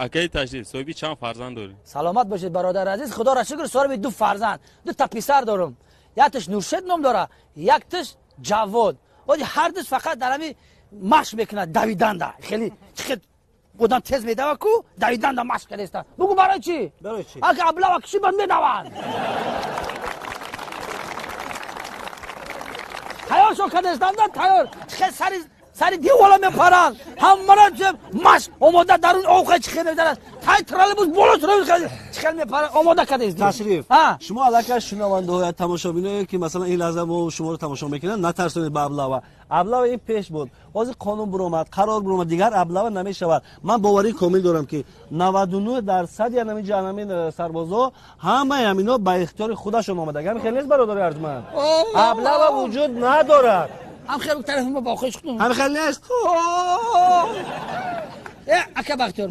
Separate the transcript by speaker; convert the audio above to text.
Speaker 1: Акаи Таҷдил, соҳиби чанд фарзанд дорӣ?
Speaker 2: Саломат бошед, бародари азиз. Худоро шукр, соҳиби ду фарзанд, ду та писар дорам. Якташ Нуршед ном дора, якташ Ҷавод. Оди ҳар душ фақат дар ҳами машқ мекунад, давиданда. Хеле хел одам тез медава ку, давиданда машқ кардеста. Бугу, барои чӣ?
Speaker 3: Барои чӣ?
Speaker 2: Ака облава киши ба медаванд. Тайёр шо кардестанда, тайёр. Хел сари девола мепаранд, ҳамара машқ омода, дарун овқа чӣ хел мезанад, тай троллейбус боло чӣ хел мепаранд, омода кардест.
Speaker 3: Ташриф, шумо аллакай шунавандаҳоя, тамошобиное, ки масалан ин лаҳза мо шуморо тамошо мекунанд, натарсонед ба облава. Облава ин пеш буд, ҳозир қонун буромад, қарор буромад, дигар облава намешавад. Ман боварии комил дорам, ки 99 дарсади анамин ҷанамин сарбозо, ҳамаи ҳамино ба ихтиёри худашон омада. Ҳамин хел нест, бародари арҷманд? Облава вуҷуд надорад.
Speaker 2: Ҳам хел тарафи мо бохиш кунам.
Speaker 3: Ҳамин хел нест?
Speaker 2: Э, ака Бахтиёр.